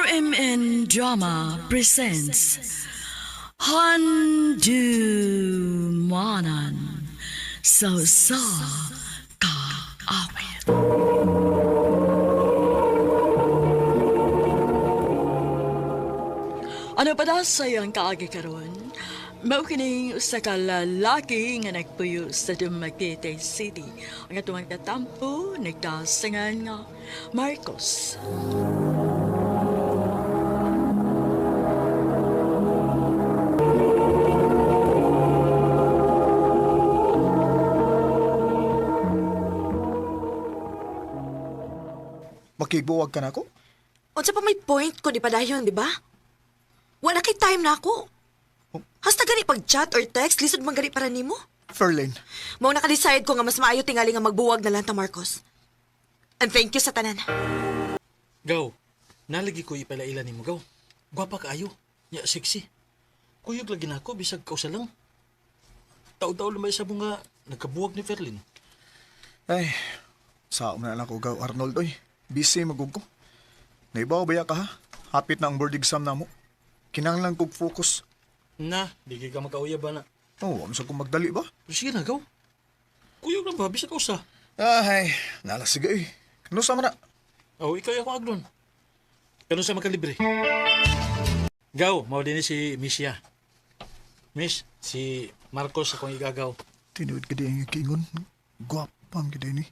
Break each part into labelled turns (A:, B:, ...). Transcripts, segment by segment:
A: RMN Drama presents Handumanan sa sa kaawit. Ano pa na sayang kaagi karon? Mao kining usa ka lalaki nga nagpuyo sa Dumaguete City. Ang atong katampo nagtasangan nga Marcos.
B: Makigbuwag ka na ako?
C: Unsa pa may point ko di padayon, di ba? Wala kay time na ako. Hasta gani pag chat or text, lisod man gani para nimo.
B: Ferlin,
C: Mao naka-decide ko nga mas maayo tingali nga magbuwag na lang ta Marcos. And thank you sa tanan.
D: Gaw, nalagi ko ipalaila nimo gaw. Gwapa kaayo. Nya sexy. Kuyog lagi nako bisag kausa lang. Taw-taw lumay sa bunga nagkabuwag ni Ferlin.
B: Ay, sao na lang ko gaw Arnold oy. Busy magug ko. Naibaw ba ya ka ha? Hapit na ang board exam na mo. Kinahanglan kog focus.
D: Na, di kay ka makauyab ba na.
B: Oh, wa man sa kong magdali ba?
D: Pero sige na gaw. Kuyog lang ba bisag kausa.
B: Ay, nala sige eh. Kano sa man na?
D: Oh, ikaw ako agnon. Kano sa makalibre? Gaw, mao din ni si Misha. Miss, si Marcos akong igagaw.
B: Tinuod ka di ang kiingon. Gwapang ka ni.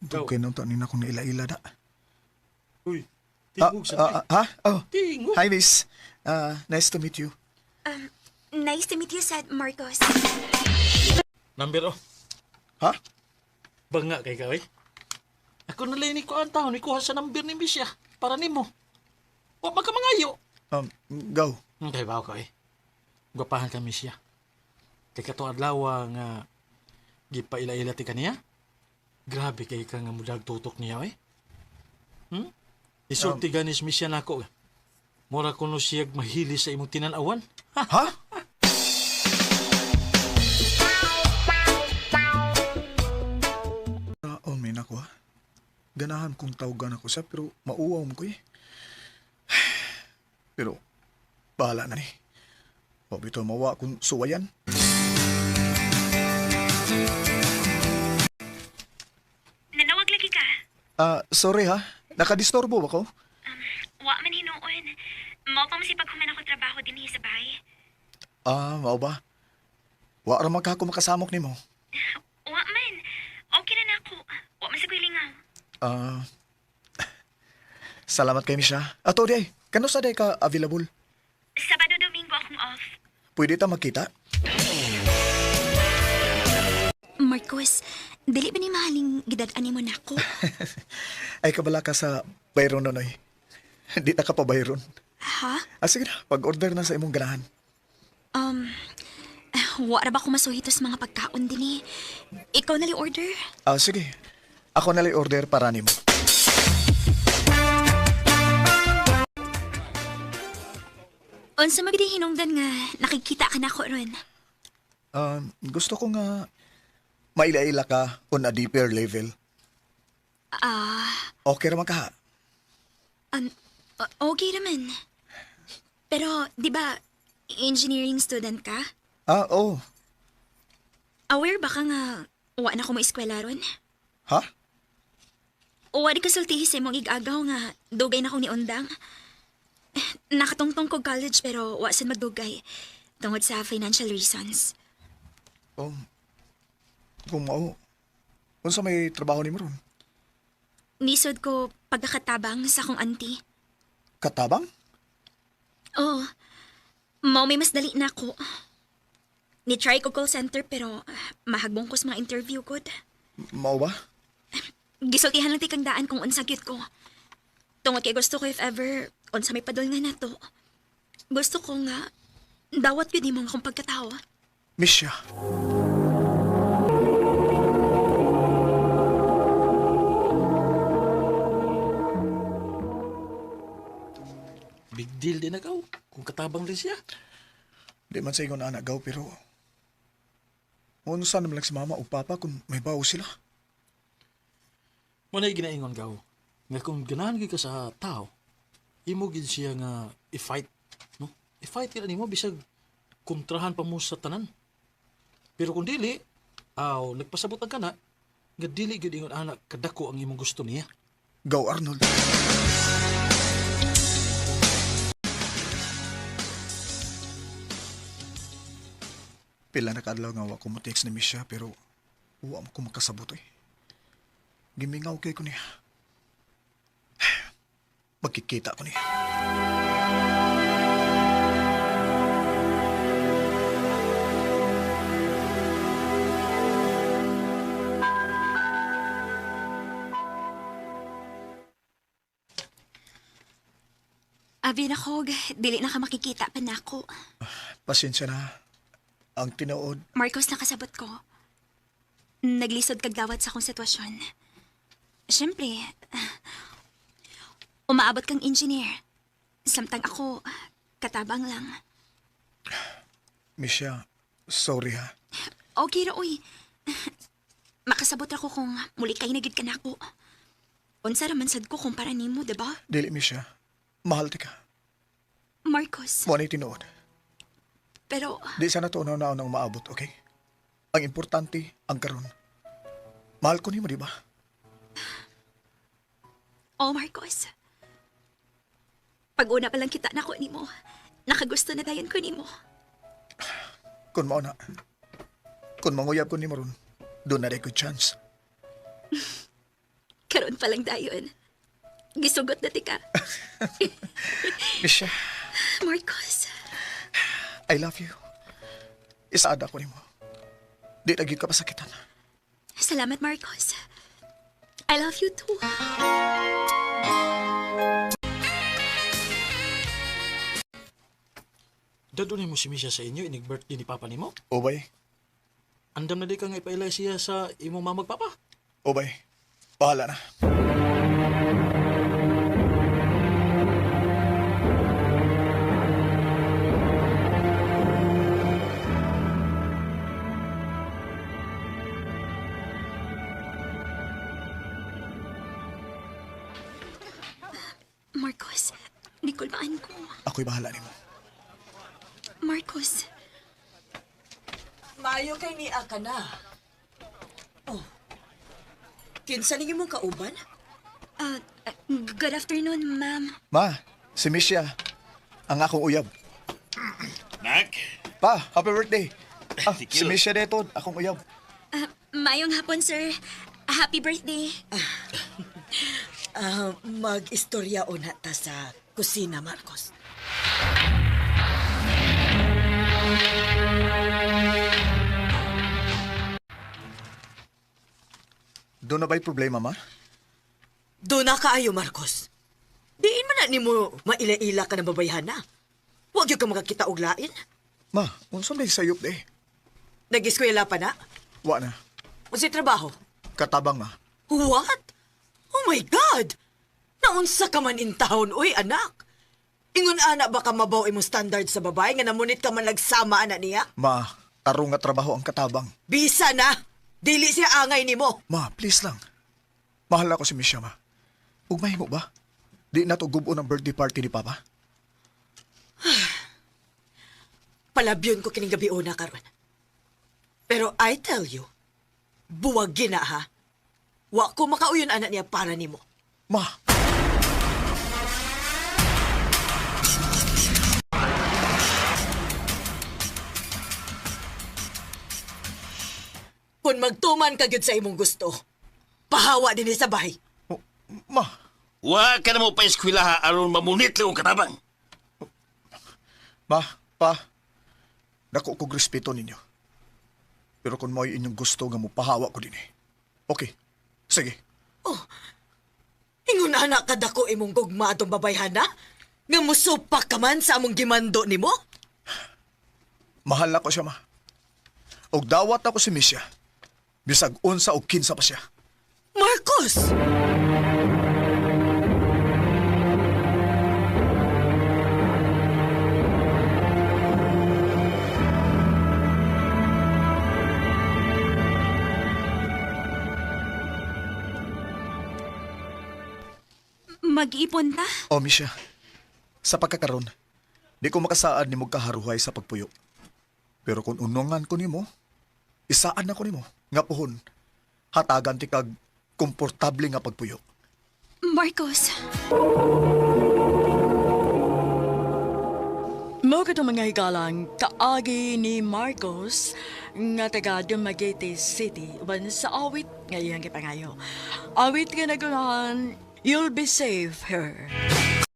D: Gaw.
B: Dugay na unta ni na akong naila-ila da.
D: Uy,
B: Ah,
D: tingog sa
B: ah, ah, ha? Oh.
D: Tingog.
B: Hi, miss. Ah, nice to meet you.
E: Nice to meet you, said Marcos.
D: Number oh.
B: Ha?
D: Banga kay ka, eh. Ako na lang ni ko ang taon, ikuha sa number ni Misha para nimo. Wa man ka mangayo.
B: Gaw.
D: Kay bawo ka eh. Gwapahan ka Misha. Kay katong adlaw nga gipaila-ila ti kaniya. Grabe kay ka nga mudag tutok niya eh. Isulti ganis Misha nako. Mura kuno siyag mahili sa imong tinan-awan.
B: Ha? Oh, may nako ha. Ganahan kong tawagan ako siya pero mauwaw mo ko eh. Pero bahala na ni. Wa bitaw mawa kung suwayan.
E: Nanawag lagi ka.
B: Ah, sorry ha. Nakadisturbo ba ko?
E: Wa man hinuon. Mao pa masipag human ako trabaho dinhi sa bahay.
B: Ah, mao ba? Wa ra man ka ako makasamok nimo.
E: Wa man. Okay na nako. Wa man sa ko'y lingaw.
B: Ah, salamat kay Misha. Ato di ay, kano sa day ka available?
E: Sabado Domingo akong off.
B: Pwede ta magkita?
E: Marcos, dili ba ni mahaling gidad-an nimo nako?
B: Ay kabala ka sa bayron nonoy. Di ta ka pa bayron.
E: Ha?
B: Ah, sige na, pag-order na sa imong ganahan.
E: Um, wa ra ba ko masuhitos mga pagkaon dinhi? Ikaw na li order?
B: Ah, sige. Ako na lang order para nimo.
E: Unsa magdi hinungdan nga nakikita ka nako ron?
B: Gusto ko nga maila-ila ka on a deeper level.
E: Ah,
B: Okay ra man ka ha?
E: um, okay raman. Pero, di ba, engineering student ka?
B: Ah, oh.
E: Aware ba ka nga wa na ko mo eskwela ron?
B: Ha?
E: O wa di ka sultihi sa imong igagaw nga dugay na kong niundang. Nakatungtong ko college pero wa sad magdugay tungod sa financial reasons.
B: Oh. Kung mao, unsa may trabaho nimo ron?
E: Nisod ko pagkakatabang sa akong auntie.
B: Katabang?
E: Oh, mao may mas dali na ako. Ni-try ko call center pero mahagbong ko sa mga interview ko.
B: Mao ba?
E: Gisultihan lang ti kang daan kung unsa gyud ko. Tungod kay gusto ko if ever unsa may padol nga nato. Gusto ko nga dawat gyud nimo ang akong pagkatawo.
B: Misha.
D: Big deal din na gaw. Kung katabang rin siya.
B: Di man sa ingon anak gaw pero unsa naman lang si mama o papa kung may bawo sila.
D: Muna ginaingon gaw. Nga kung ganahan gyud ka sa tao, Imo gid siya nga i-fight, no? I-fight kila nimo bisag kontrahan pa mo sa tanan. Pero kung dili, aw nagpasabot ang kana nga dili gyud ingon anak kadako ang imong gusto niya.
B: Gaw Arnold. Pila na kaadlaw nga wa ko mo-text ni Misha pero wa mo ko makasabot eh. Gimingaw kay ko niya. Magkikita ko niya.
E: Abi na ko, dili na ka makikita pa nako.
B: Pasensya na. Ang tinuod,
E: Marcos, nakasabot ko. Naglisod kag dawat sa akong sitwasyon. Siyempre, umaabot kang engineer. Samtang ako, katabang lang.
B: Misha, sorry ha.
E: Okay ra, uy. Makasabot ako kung muli kay nagid ka nako. Unsa ra man sad ko kumpara nimo, diba?
B: Dili, Misha. Mahal ti ka.
E: Marcos,
B: Mo ni tinuod.
E: pero
B: Di sana to na nang umaabot, okay? Ang importante, ang karon. Mahal ko nimo, di ba?
E: oh Marcos. Pag una pa lang kita nako nimo, nakagusto na dayon ko nimo.
B: Kung mao na. Kung manguyab ko nimo ron, doon na rin ko chance.
E: Karon pa lang dayon. Gisugot na tika.
B: Misha,
E: Marcos,
B: I love you. Isaad ako nimo. Di na gyud ka pasakitan.
E: Salamat, Marcos. I love you too.
D: Dadto nimo si Misha sa inyo inig birthday ni Papa nimo.
B: Ubay,
D: Andam na di ka nga ipailay siya sa imong mamag papa.
B: ubay. Bahala na.
E: Marcos, nikulbaan ko.
B: Ako'y bahala nimo.
E: Marcos,
C: Maayo kay niya ka na. Oh. Kinsa ninyo mong kauban?
E: Good afternoon, ma'am.
B: Ma, si Misha, ang akong uyab.
F: Nak,
B: Pa, happy birthday. Ah,
F: Thank
B: si
F: you.
B: Misha dito, akong uyab.
E: Maayong hapon, sir. Happy birthday.
C: Mag-istorya una ta sa kusina, Marcos.
B: Doon na ba'y problema, ma?
C: Doon na kaayo, Marcos. Diin man na nimo maila-ila ka ng babayhana. Huwag yun ka makakita og lain.
B: Ma, unsa may sayop de?
C: Nag-eskwela pa na.
B: Wa na.
C: Unsay trabaho?
B: Katabang, ma.
C: What? Oh my God! Naunsa ka man in town, uy, anak. Ingon ana ba ka mabaw imong standard sa babae nga namunit ka man nagsama ana niya?
B: Ma, tarong nga trabaho ang katabang.
C: Bisa na! Dili siya angay nimo.
B: Ma, please lang. Mahal ako si Misha, ma. Ug mahimo ba? Di na to gubo ng birthday party ni Papa.
C: Palabyon ko kining gabi una karon. Pero I tell you, buwag gina ha. Wa ko makauyon anak niya para nimo.
B: Ma,
C: Kung magtuman ka gyud sa imong gusto, pahawa din sa bahay.
B: oh, ma,
F: wa ka na mo pa eskwela ha aron mamunit lang og katabang.
B: ma, pa. Dako kog respeto ninyo. Pero kung mo'y inyong gusto nga mopahawa ko din eh. Okay, sige.
C: Ingon anak kadako imong gugma atong babayhana? Nga musupak ka man sa among gimando nimo?
B: Mahal ako siya, ma. Og dawat ako si Misha. Bisag unsa og kinsa pa siya.
C: Marcos!
E: Mag-iipon ta?
B: O, Misha. Sa pagkakaron, di ko makasaad nimo kaharuhay sa pagpuyo. Pero kung unungan ko nimo, isaan na ko nimo nga puhon. Hatagan ti kag komportable nga pagpuyo.
E: Marcos,
A: Mao kadtong mga higalang kaagi ni Marcos nga taga Dumaguete City uban sa awit nga iyang gipangayo. Awit nga nagunahan, You'll Be Safe Here.